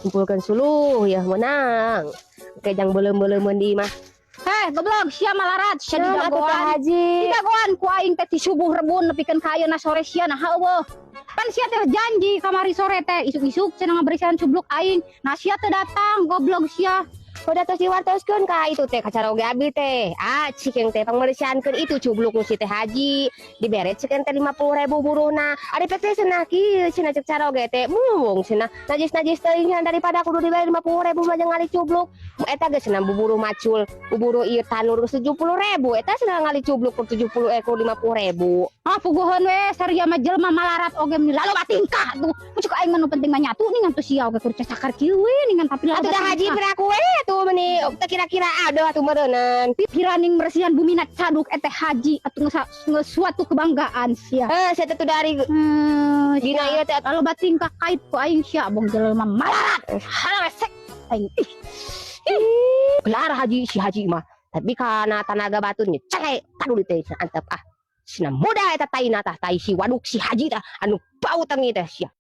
Kumpulkeun suluh ya menang. Oke, jang beuleum-beuleumeun di mah. Heh, goblok, sia malarat, sia Naon atuh, Teh didagoan. Haji? Didagoan ku aing teh ti subuh rebun nepikeun ka ayeuna sore, sia naha euweuh? Kan sia teh janji kamari sore teh isuk-isuk cenah ngabersihan cubluk aing. Nah, sia teh datang, goblok sia. Udah tos diwartoskeun ka itu teh ka caroge abi teh. Ah, cikeng teh pangmeresiankeun itu cubluk nu si Teh Haji. Dibere cikeng teh 50.000 buruhna. Ari pek teh cenah kieu cenah cek caroge teh. Mung cenah najis-najis teuing daripada kudu dibere 50.000 mah jeung ngali cubluk. Eta geus cenah buburuh macul, buburuh ieu tanur geus 70.000. Eta cenah ngali cubluk kur 70 eh kur 50.000. Ah, puguheun we, saria mah jelema malarat oge meni lalu tingkah tuh. Cek aing mah nu penting mah nyatu ningan tuh sia oge kur cacakar kieu we ningan, tapi lalu Atuh dah Haji piraku we atuh meni teu kira-kira aduh atuh meureunnan. Piraning meresihan bumi na caduk eteh haji atuh geus suatu kebanggaan sia. Eh, saya teh dari dina ieu teh. Lalu bating kait ku aing sia bong jelema malarat. Halah resek aing. Ih. Gelar haji si haji mah, tapi karena tanaga baturnya cere tadu teh antep ah. Sina muda eta taina tah, tai si waduk si haji tah anu bau tangi teh sia.